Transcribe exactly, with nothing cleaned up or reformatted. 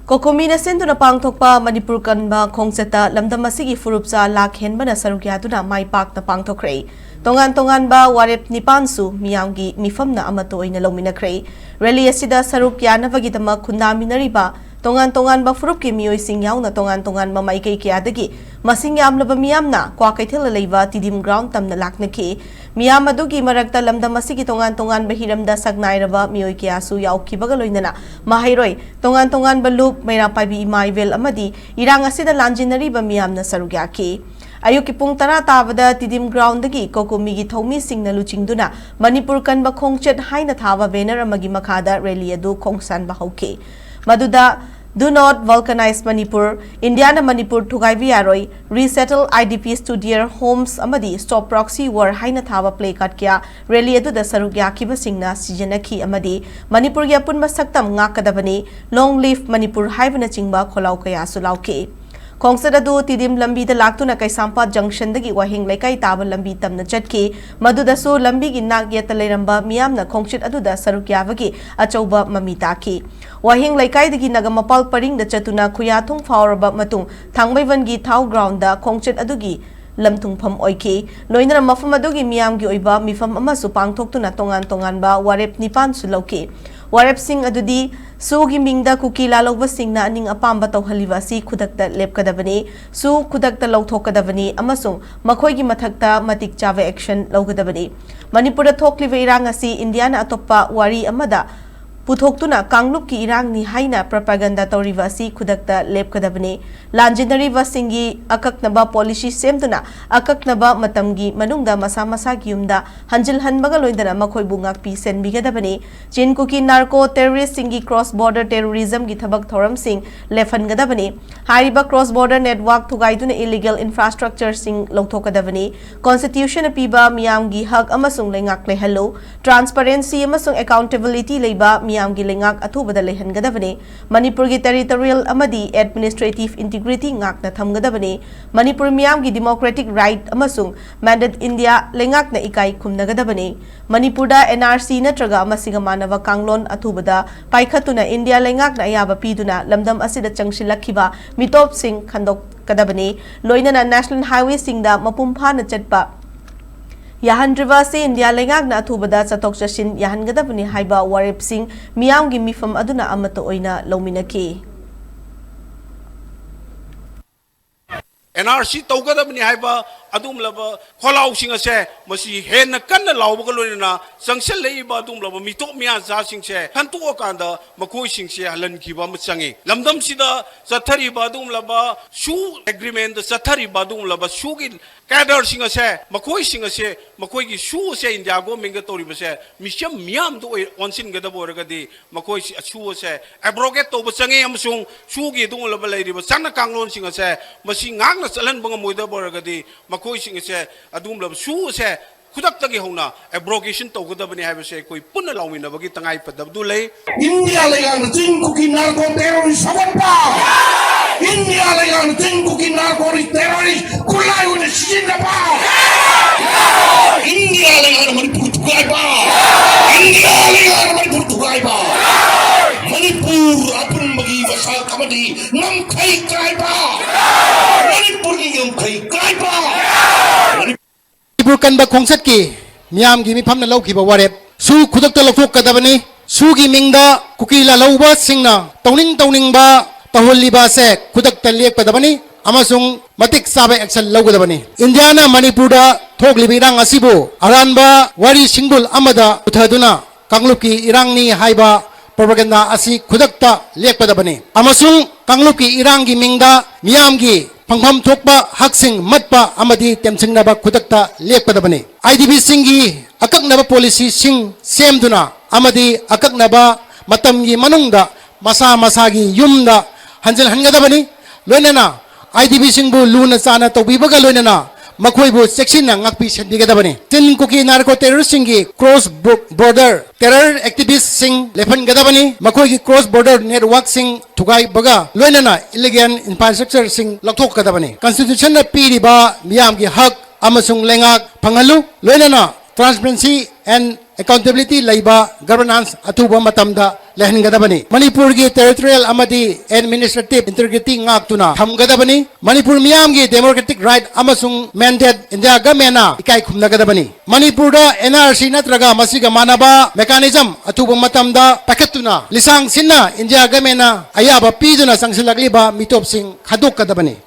ꯀꯣꯀꯣꯃꯤꯅ ꯁꯤꯟꯗꯨꯅ ꯄꯥꯡꯊꯣꯛꯄ ꯃꯅꯤꯄꯨꯔ ꯀꯟꯕ ꯈꯣꯡꯆꯠꯇ ꯂꯝꯗꯝ ꯑꯁꯤꯒꯤ ꯐꯨꯔꯨꯞꯆꯥ ꯂꯥꯛ ꯍꯦꯟꯕꯅ ꯁꯔꯨꯛ ꯌꯥꯗꯨꯅ ꯃꯥꯏ ꯄꯥꯛꯅ ꯄꯥꯡꯊꯣꯛꯈ꯭ꯔꯦ꯫ ꯇꯣꯉꯥꯟ ꯇꯣꯉꯥꯟꯕ ꯋꯥꯔꯦꯞ ꯅꯤꯄꯥꯟꯁꯨ ꯃꯤꯌꯥꯝꯒꯤ ꯃꯤꯐꯝꯅ ꯑꯃꯠꯇ ꯑꯣꯏꯅ ꯂꯧꯃꯤꯟꯅꯈ꯭ꯔꯦ꯫ ꯔꯦꯂꯤ ꯑꯁꯤꯗ ꯁꯔꯨꯛ ꯌꯥꯅꯕꯒꯤꯗꯃꯛ ꯈꯨꯟꯗꯥꯃꯤꯟꯅꯔꯤꯕ ꯇꯣꯉꯥꯟ ꯇꯣꯉꯥꯟꯕ ꯐꯨꯔꯨꯞꯀꯤ ꯃꯤꯑꯣꯏꯁꯤꯡ ꯌꯥꯎꯅ ꯇꯣꯉꯥꯟ ꯇꯣꯉꯥꯟꯕ ꯃꯥꯏꯀꯩ ꯀꯌꯥꯗꯒꯤ ꯃꯁꯤꯡ ꯌꯥꯝꯂꯕ ꯃꯤꯌꯥꯝꯅ ꯀ꯭ꯋꯥꯀꯩꯊꯦꯜꯗ ꯂꯩꯕ ꯇꯤꯗꯤꯝ ꯒ꯭ꯔꯥꯎꯟ ꯇꯝꯅ ꯂꯥꯛꯅꯈꯤ꯫ ꯃꯤꯌꯥꯝ ꯑꯗꯨꯒꯤ ꯃꯔꯛꯇ ꯂꯝꯗꯝ ꯑꯁꯤꯒꯤ ꯇꯣꯉꯥꯟ ꯇꯣꯉꯥꯟꯕ ꯍꯤꯔꯝꯗ ꯁꯛꯅꯥꯏꯔꯕ ꯃꯤꯑꯣꯏ ꯀꯌꯥꯁꯨ ꯌꯥꯎꯈꯤꯕꯒ ꯂꯣꯏꯅꯅ ꯃꯍꯩꯔꯣꯏ, ꯇꯣꯉꯥꯟ ꯇꯣꯉꯥꯟꯕ ꯂꯨꯞ, ꯃꯩꯔꯥ ꯄꯥꯏꯕꯤ ꯏꯃꯥ ꯏꯕꯦꯜ ꯑꯃꯗꯤ ꯏꯔꯥꯡ ꯑꯁꯤꯗ ꯂꯥꯟꯖꯤꯟꯅꯔꯤꯕ ꯃꯤꯌꯥꯝꯅ ꯁꯔꯨꯛ ꯌꯥꯈꯤ꯫ ꯑꯌꯨꯛꯀꯤ ꯄꯨꯡ ꯇꯔꯥ ꯇꯥꯕꯗ ꯇꯤꯗꯤꯝ ꯒ꯭ꯔꯥꯎꯟꯗꯒꯤ ꯀꯣꯀꯣꯃꯤꯒꯤ ꯊꯧꯃꯤꯁꯤꯡꯅ ꯂꯨꯆꯤꯡꯗꯨꯅ ꯃꯅꯤꯄꯨꯔ ꯀꯟꯕ ꯈꯣꯡꯆꯠ ꯍꯥꯏꯅ ꯊꯥꯕ ꯕꯦꯅꯔ ꯑꯃꯒꯤ ꯃꯈꯥꯗ ꯔꯦꯂꯤ ꯑꯗꯨ ꯈꯣꯡꯁꯥꯟꯕ ꯍꯧꯈꯤ꯫ ꯃꯗꯨꯗ "Do not vulcanize Manipur", "ꯏꯟꯗꯤꯌꯥꯅ ꯃꯅꯤꯄꯨꯔ ꯊꯨꯒꯥꯏꯕ ꯌꯥꯔꯣꯏ", "Resettle I D Ps to their homes" ꯑꯃꯗꯤ "Stop Proxy War" ꯍꯥꯏꯅ ꯊꯥꯕ ꯄ꯭ꯂꯦ ꯀꯥꯔꯗ ꯀꯌꯥ ꯔꯦꯂꯤ ꯑꯗꯨꯗ ꯁꯔꯨꯛ ꯌꯥꯈꯤꯕꯁꯤꯡꯅ ꯁꯤꯖꯤꯟꯅꯈꯤ ꯑꯃꯗꯤ "ꯃꯅꯤꯄꯨꯔꯒꯤ ꯑꯄꯨꯟꯕ ꯁꯛꯇꯝ ꯉꯥꯛꯀꯗꯕꯅꯤ", "Long live Manipur" ꯍꯥꯏꯕꯅꯆꯤꯡꯕ ꯈꯣꯜꯂꯥꯎ ꯀꯌꯥꯁꯨ ꯂꯥꯎꯈꯤ꯫ ꯈꯣꯡꯆꯠ ꯑꯗꯨ ꯇꯤꯗꯤꯝ ꯂꯝꯕꯤꯗ ꯂꯥꯛꯇꯨꯅ ꯀꯩꯁꯥꯝꯄꯥꯠ ꯖꯪꯁꯟꯗꯒꯤ ꯋꯥꯍꯦꯡ ꯂꯩꯀꯥꯏ ꯇꯥꯕ ꯂꯝꯕꯤ ꯇꯝꯅ ꯆꯠꯈꯤ꯫ ꯃꯗꯨꯗꯁꯨ ꯂꯝꯕꯤꯒꯤ ꯅꯥꯛ ꯌꯦꯠꯇ ꯂꯩꯔꯝꯕ ꯃꯤꯌꯥꯝꯅ ꯈꯣꯡꯆꯠ ꯑꯗꯨꯗ ꯁꯔꯨꯛ ꯌꯥꯕꯒꯤ ꯑꯆꯧꯕ ꯃꯃꯤ ꯇꯥꯈꯤ꯫ ꯋꯥꯍꯦꯡ ꯂꯩꯀꯥꯏꯗꯒꯤ ꯅꯥꯒꯥꯃꯄꯥꯜ ꯄꯔꯤꯡꯗ ꯆꯠꯇꯨꯅ ꯈꯨꯌꯥꯊꯣꯡ ꯐꯥꯎꯔꯕ ꯃꯇꯨꯡ ꯊꯥꯡꯃꯩꯕꯟꯒꯤ ꯊꯥꯎ ꯒ꯭ꯔꯥꯎꯟꯗ ꯈꯣꯡꯆꯠ ꯑꯗꯨꯒꯤ ꯂꯝꯊꯨꯡꯐꯝ ꯑꯣꯏꯈꯤ꯫ ꯂꯣꯏꯅꯅ ꯃꯐꯝ ꯑꯗꯨꯒꯤ ꯃꯤꯌꯥꯝꯒꯤ ꯑꯣꯏꯕ ꯃꯤꯐꯝ ꯑꯃꯁꯨ ꯄꯥꯡꯊꯣꯛꯇꯨꯅ ꯇꯣꯉꯥꯟ ꯇꯣꯉꯥꯟꯕ ꯋꯥꯔꯦꯞ ꯅꯤꯄꯥꯟꯁꯨ ꯂꯧꯈꯤ꯫ ꯋꯥꯔꯦꯞꯁꯤꯡ ꯑꯗꯨꯗꯤ ꯁꯨꯒꯤ ꯃꯤꯡꯗ ꯀꯨꯀꯤ ꯂꯥꯜꯍꯧꯕꯁꯤꯡꯅ ꯑꯅꯤꯡ ꯑꯄꯥꯝꯕ ꯇꯧꯍꯜꯂꯤꯕ ꯑꯁꯤ ꯈꯨꯗꯛꯇ ꯂꯦꯞꯀꯗꯕꯅꯤ, ꯁꯨ ꯈꯨꯗꯛꯇ ꯂꯧꯊꯣꯛꯀꯗꯕꯅꯤ ꯑꯃꯁꯨꯡ ꯃꯈꯣꯏꯒꯤ ꯃꯊꯛꯇ ꯃꯇꯤꯛ ꯆꯥꯕ ꯑꯦꯛꯁꯟ ꯂꯧꯒꯗꯕꯅꯤ꯫ ꯃꯅꯤꯄꯨꯔꯗ ꯊꯣꯛꯂꯤꯕ ꯏꯔꯥꯡ ꯑꯁꯤ ꯏꯟꯗꯤꯌꯥꯅ ꯑꯇꯣꯞꯄ ꯋꯥꯔꯤ ꯑꯃꯗ ꯄꯨꯊꯣꯛꯇꯨꯅ ꯀꯥꯡꯂꯨꯞꯀꯤ ꯏꯔꯥꯡꯅꯤ ꯍꯥꯏꯅ ꯄ꯭ꯔꯣꯄꯥꯒꯟꯗꯥ ꯇꯧꯔꯤꯕ ꯑꯁꯤ ꯈꯨꯗꯛꯇ ꯂꯦꯞꯀꯗꯕꯅꯤ꯫ ꯂꯥꯟꯖꯤꯟꯅꯔꯤꯕꯁꯤꯡꯒꯤ ꯑꯀꯛꯅꯕ ꯄꯣꯂꯤꯁꯤ ꯁꯦꯝꯗꯨꯅ ꯑꯀꯛꯅꯕ ꯃꯇꯝꯒꯤ ꯃꯅꯨꯡꯗ ꯃꯁꯥ ꯃꯁꯥꯒꯤ ꯌꯨꯝꯗ ꯍꯟꯖꯤꯜꯍꯟꯕꯒ ꯂꯣꯏꯅꯅ ꯃꯈꯣꯏꯕꯨ ꯉꯥꯛꯄꯤ ꯁꯦꯟꯕꯤꯒꯗꯕꯅꯤ꯫ ꯆꯤꯟ ꯀꯨꯀꯤ ꯅꯥꯔꯀꯣ ꯇꯦꯔꯣꯔꯤꯁ꯭ꯠꯁꯤꯡꯒꯤ ꯀ꯭ꯔꯣꯁ ꯕꯣꯔꯗꯔ ꯇꯦꯔꯣꯔꯤꯖꯝꯒꯤ ꯊꯕꯛ ꯊꯧꯔꯝꯁꯤꯡ ꯂꯦꯞꯍꯟꯒꯗꯕꯅꯤ꯫ ꯍꯥꯏꯔꯤꯕ ꯀ꯭ꯔꯣꯁ ꯕꯣꯔꯗꯔ ꯅꯦꯠꯋꯥꯔꯛ ꯊꯨꯒꯥꯏꯗꯨꯅ ꯏꯂꯤꯒꯦꯜ ꯏꯟꯐ꯭ꯔꯥꯁ꯭ꯇ꯭ꯔꯛꯆꯔꯁꯤꯡ ꯂꯧꯊꯣꯛꯀꯗꯕꯅꯤ꯫ ꯀꯣꯟꯁꯇꯤꯇ꯭ꯌꯨꯁꯟꯅ ꯄꯤꯕ ꯃꯤꯌꯥꯝꯒꯤ ꯍꯛ ꯑꯃꯁꯨꯡ ꯂꯩꯉꯥꯛ ꯂꯩꯍꯜꯂꯨ꯫ ꯇ꯭ꯔꯥꯟꯁꯄꯔꯦꯟꯁꯤ ꯑꯃꯁꯨꯡ ꯑꯦꯀꯥꯎꯟꯇꯦꯕꯤꯂꯤꯇꯤ ꯂꯩꯕ ꯃꯤꯌꯥꯝꯒꯤ ꯂꯩꯉꯥꯛ ꯑꯊꯨꯕꯗ ꯂꯩꯍꯟꯒꯗꯕꯅꯤ꯫ ꯃꯅꯤꯄꯨꯔꯒꯤ territorial ꯑꯃꯗꯤ administrative integrity ꯉꯥꯛꯅ ꯊꯝꯒꯗꯕꯅꯤ꯫ ꯃꯅꯤꯄꯨꯔ ꯃꯤꯌꯥꯝꯒꯤ democratic right ꯑꯃꯁꯨꯡ mandate ꯏꯟꯗꯤꯌꯥ ꯂꯩꯉꯥꯛꯅ ꯏꯀꯥꯏ ꯈꯨꯝꯅꯒꯗꯕꯅꯤ꯫ ꯃꯅꯤꯄꯨꯔꯗ NRC ꯅꯠꯇ꯭ꯔꯒ ꯃꯁꯤꯒ ꯃꯥꯟꯅꯕ ꯀꯥꯡꯂꯣꯟ ꯑꯊꯨꯕꯗ ꯄꯥꯏꯈꯠꯇꯨꯅ ꯏꯟꯗꯤꯌꯥ ꯂꯩꯉꯥꯛꯅ ꯑꯌꯥꯕ ꯄꯤꯗꯨꯅ ꯂꯝꯗꯝ ꯑꯁꯤꯗ ꯆꯪꯁꯤꯜꯂꯛꯈꯤꯕ ꯃꯤꯇꯣꯞꯁꯤꯡ ꯈꯟꯗꯣꯛꯀꯗꯕꯅꯤ꯫ ꯂꯣꯏꯅꯅ national highwayꯁꯤꯡꯗ ꯃꯄꯨꯡ ꯐꯥꯅ ꯆꯠꯄ ꯌꯥꯍꯟꯗ꯭ꯔꯤꯕ ꯑꯁꯤ ꯏꯟꯗꯤꯌꯥ ꯂꯩꯉꯥꯛꯅ ꯑꯊꯨꯕꯗ ꯆꯠꯊꯣꯛ ꯆꯠꯁꯤꯟ ꯌꯥꯍꯟꯒꯗꯕꯅꯤ ꯍꯥꯏꯕ ꯋꯥꯔꯦꯞꯁꯤꯡ ꯃꯤꯌꯥꯝꯒꯤ ꯃꯤꯐꯝ ꯑꯗꯨꯅ ꯑꯃꯠꯇ ꯑꯣꯏꯅ ꯂꯧꯃꯤꯟꯅꯈꯤ꯫ NRC ꯇꯧꯒꯗꯕꯅꯤ ꯍꯥꯏꯕ ꯑꯗꯨꯒꯨꯝꯂꯕ ꯈꯣꯜꯂꯥꯎꯁꯤꯡ ꯑꯁꯦ ꯃꯁꯤ ꯍꯦꯟꯅ ꯀꯟꯅ ꯂꯥꯎꯕꯒ ꯂꯣꯏꯅꯅ ꯆꯪꯁꯤꯜꯂꯛꯏꯕ ꯑꯗꯨꯒꯨꯝꯂꯕ ꯃꯤꯇꯣꯞ ꯃꯤꯌꯥꯆꯥꯁꯤꯡꯁꯦ ꯈꯟꯇꯣꯛꯑꯀꯥꯟꯗ ꯃꯈꯣꯏꯁꯤꯡꯁꯦ ꯍꯜꯍꯟꯈꯤꯕ ꯑꯃ ꯆꯪꯉꯤ꯫ ꯂꯝꯗꯝꯁꯤꯗ ꯆꯠꯊꯔꯤꯕ ꯑꯗꯨꯒꯨꯝꯂꯕ ꯁꯨ agreementꯗ ꯆꯠꯊꯔꯤꯕ ꯑꯗꯨꯒꯨꯝꯂꯕ ꯁꯨꯒꯤ cadreꯁꯤꯡ ꯑꯁꯦ, ꯃꯈꯣꯏꯁꯤꯡ ꯑꯁꯦ, ꯃꯈꯣꯏꯒꯤ ꯁꯨ ꯑꯁꯦ ꯏꯟꯗꯤꯌꯥ governmentꯒ ꯇꯧꯔꯤꯕꯁꯦ ꯃꯤꯆꯝ ꯃꯤꯌꯥꯝꯗ ꯑꯣꯏ ꯑꯣꯟꯁꯤꯟꯒꯗꯕ ꯑꯣꯏꯔꯒꯗꯤ ꯃꯈꯣꯏꯁꯤ ꯁꯨ ꯑꯁꯦ abrogate ꯇꯧꯕ ꯆꯪꯉꯤ ꯑꯃꯁꯨꯡ ꯁꯨꯒꯤ ꯑꯗꯨꯒꯨꯝꯂꯕ ꯂꯩꯔꯤꯕ ꯆꯠꯅ ꯀꯥꯡꯂꯣꯟꯁꯤꯡ ꯑꯁꯦ ꯃꯁꯤ ꯉꯥꯛꯅ ꯆꯠꯍꯟꯕ ꯉꯝꯃꯣꯏꯗꯕ ꯑꯣꯏꯔꯒꯗꯤ ꯃꯈꯣꯏꯁꯤꯡ ꯑꯁꯦ ꯑꯗꯨꯒꯨꯝꯂꯕ ꯁꯨ ꯑꯁꯦ ꯈꯨꯗꯛꯇꯒꯤ ꯍꯧꯅ abrogation ꯇꯧꯒꯗꯕꯅꯤ ꯍꯥꯏꯕꯁꯦ ꯑꯩꯈꯣꯏ ꯄꯨꯟꯅ ꯂꯥꯎꯃꯤꯟꯅꯕꯒꯤ ꯇꯉꯥꯏ ꯐꯗꯕꯗꯨ ꯂꯩ꯫ ꯏꯟꯗꯤꯌꯥ ꯂꯩꯉꯥꯛꯅ ꯆꯤꯡ ꯀꯨꯀꯤ narco terrorist ꯁꯧꯒꯠꯄ, ꯏꯟꯗꯤꯌꯥ ꯂꯩꯉꯥꯛꯅ ꯆꯤꯡ ꯀꯨꯀꯤ narco terrorist ꯈꯨꯠꯂꯥꯏ ꯑꯣꯏꯅ ꯁꯤꯖꯤꯟꯅꯕ, ꯏꯟꯗꯤꯌꯥ ꯂꯩꯉꯥꯛꯅ ꯃꯅꯤꯄꯨꯔ ꯊꯨꯒꯥꯏꯕ, ꯏꯟꯗꯤꯌꯥ ꯂꯩꯉꯥꯛꯅ ꯃꯅꯤꯄꯨꯔ ꯊꯨꯒꯥꯏꯕ, ꯃꯅꯤꯄꯨꯔ ꯑꯄꯨꯟꯕꯒꯤ ꯃꯁꯛ ꯑꯃꯗꯤ ꯉꯝꯈꯩ ꯀꯥꯏꯕ, ꯃꯅꯤꯄꯨꯔꯒꯤ ꯉꯝꯈꯩ ꯀꯥꯏꯕ꯫ ꯃꯅꯤꯄꯨꯔ ꯀꯟꯕ ꯈꯣꯡꯆꯠꯀꯤ ꯃꯤꯌꯥꯝꯒꯤ ꯃꯤꯐꯝꯅ ꯂꯧꯈꯤꯕ ꯋꯥꯔꯦꯞ, ꯁꯨ ꯈꯨꯗꯛꯇ ꯂꯧꯊꯣꯛꯀꯗꯕꯅꯤ꯫ ꯁꯨꯒꯤ ꯃꯤꯡꯗ ꯀꯨꯀꯤ ꯂꯥꯜꯍꯧꯕꯁꯤꯡꯅ ꯇꯧꯅꯤꯡ ꯇꯧꯅꯤꯡꯕ ꯇꯧꯍꯜꯂꯤꯕ ꯑꯁꯦ ꯈꯨꯗꯛꯇ ꯂꯦꯞꯀꯗꯕꯅꯤ ꯑꯃꯁꯨꯡ ꯃꯇꯤꯛ ꯆꯥꯕ action ꯂꯧꯒꯗꯕꯅꯤ꯫ ꯏꯟꯗꯤꯌꯥꯅ ꯃꯅꯤꯄꯨꯔꯗ ꯊꯣꯛꯂꯤꯕ ꯏꯔꯥꯡ ꯑꯁꯤꯕꯨ ꯑꯔꯥꯟꯕ ꯋꯥꯔꯤ ꯁꯤꯡꯕꯨꯜ ꯑꯃꯗ ꯄꯨꯊꯗꯨꯅ ꯀꯥꯡꯂꯨꯞꯀꯤ ꯏꯔꯥꯡꯅꯤ ꯍꯥꯏꯕ propaganda ꯑꯁꯤ ꯈꯨꯗꯛꯇ ꯂꯦꯞꯀꯗꯕꯅꯤ ꯑꯃꯁꯨꯡ ꯀꯥꯡꯂꯨꯞꯀꯤ ꯏꯔꯥꯡꯒꯤ ꯃꯤꯡꯗ ꯃꯤꯌꯥꯝꯒꯤ ꯐꯪꯐꯝ ꯊꯣꯛꯄ ꯍꯛꯁꯤꯡ ꯃꯠꯄ ꯑꯃꯗꯤ ꯇꯦꯝꯁꯤꯡꯅꯕ ꯈꯨꯗꯛꯇ ꯂꯦꯞꯀꯗꯕꯅꯤ꯫ IDPꯁꯤꯡꯒꯤ ꯑꯀꯛꯅꯕ policyꯁꯤꯡ ꯁꯦꯝꯗꯨꯅ ꯑꯃꯗꯤ ꯑꯀꯛꯅꯕ ꯃꯇꯝꯒꯤ ꯃꯅꯨꯡꯗ ꯃꯁꯥ ꯃꯁꯥꯒꯤ ꯌꯨꯝꯗ ꯍꯟꯖꯤꯜꯍꯟꯒꯗꯕꯅꯤ꯫ ꯂꯣꯏꯅꯅ IDPꯁꯤꯡꯕꯨ ꯂꯨꯅ ꯆꯥꯟꯅ ꯇꯧꯕꯤꯕꯒ ꯂꯣꯏꯅꯅ ꯃꯈꯣꯏꯕꯨ ꯆꯦꯛꯁꯤꯟꯅ ꯉꯥꯛꯄꯤ ꯁꯦꯟꯕꯤꯒꯗꯕꯅꯤ꯫ ꯆꯤꯟ ꯀꯨꯀꯤ ꯅꯥꯔꯀꯣ ꯇꯦꯔꯣꯔꯤꯁꯁꯤꯡꯒꯤ ꯀ꯭ꯔꯣꯁ ꯕꯣꯔꯗꯔ ꯇꯦꯔꯔ ꯑꯦꯛꯇꯤꯚꯤꯁ꯭ꯠꯁꯤꯡ ꯂꯦꯞꯍꯟꯒꯗꯕꯅꯤ꯫ ꯃꯈꯣꯏꯒꯤ ꯀ꯭ꯔꯣꯁ ꯕꯣꯔꯗꯔ ꯅꯦꯠꯋꯥꯔꯛꯁꯤꯡ ꯊꯨꯒꯥꯏꯕꯒ ꯂꯣꯏꯅꯅ ꯏꯂꯤꯒꯦꯜ ꯏꯟꯐ꯭ꯔꯥꯁ꯭ꯇ꯭ꯔꯛꯆꯔꯁꯤꯡ ꯂꯧꯊꯣꯛꯀꯗꯕꯅꯤ꯫ ꯀꯟꯁꯇꯤꯇ꯭ꯌꯨꯁꯟꯅ ꯄꯤꯔꯤꯕ ꯃꯤꯌꯥꯝꯒꯤ ꯍꯛ ꯑꯃꯁꯨꯡ ꯂꯩꯉꯥꯛ ꯐꯪꯍꯜꯂꯨ, ꯂꯣꯏꯅꯅ transparency and accountability ꯂꯩꯕ ꯒꯕꯔꯅꯥꯟꯁ ꯑꯊꯨꯕ ꯃꯇꯝꯗ ꯂꯩꯍꯟꯒꯗꯕꯅꯤ꯫ ꯃꯅꯤꯄꯨꯔꯒꯤ ꯇꯦꯔꯤꯇꯣꯔꯤꯌꯦꯜ ꯑꯃꯗꯤ ꯑꯦꯗꯃꯤꯅꯤꯁꯇ꯭ꯔꯦꯇꯤꯚ ꯏꯟꯇꯤꯒ꯭ꯔꯤꯇꯤ ꯉꯥꯛꯇꯨꯅ ꯊꯝꯒꯗꯕꯅꯤ꯫ ꯃꯅꯤꯄꯨꯔ ꯃꯤꯌꯥꯝꯒꯤ ꯗꯦꯃꯣꯀ꯭ꯔꯦꯇꯤꯛ ꯔꯥꯏꯠ ꯑꯃꯁꯨꯡ ꯃꯦꯟꯗꯦꯠ ꯏꯟꯗꯤꯌꯥ ꯒꯃꯦꯟꯅ ꯏꯀꯥꯏ ꯈꯨꯝꯅꯒꯗꯕꯅꯤ꯫ ꯃꯅꯤꯄꯨꯔꯗ ꯑꯦꯟ ꯑꯥꯔ ꯁꯤ ꯅꯠꯇ꯭ꯔꯒ ꯃꯁꯤꯒ ꯃꯥꯟꯅꯕ ꯃꯦꯀꯥꯅꯤꯖꯝ ꯑꯊꯨꯕ ꯃꯇꯝꯗ ꯄꯥꯏꯈꯠꯇꯨꯅ ꯂꯤꯁꯥꯡ ꯁꯤꯟꯅ ꯏꯟꯗꯤꯌꯥ ꯒꯃꯦꯟꯅ ꯑꯌꯥꯕ ꯄꯤꯗꯨꯅ ꯆꯪꯁꯤꯜꯂꯛꯂꯤꯕ ꯃꯤꯇꯣꯞꯁꯤꯡ ꯈꯟꯗꯣꯛꯀꯗꯕꯅꯤ꯫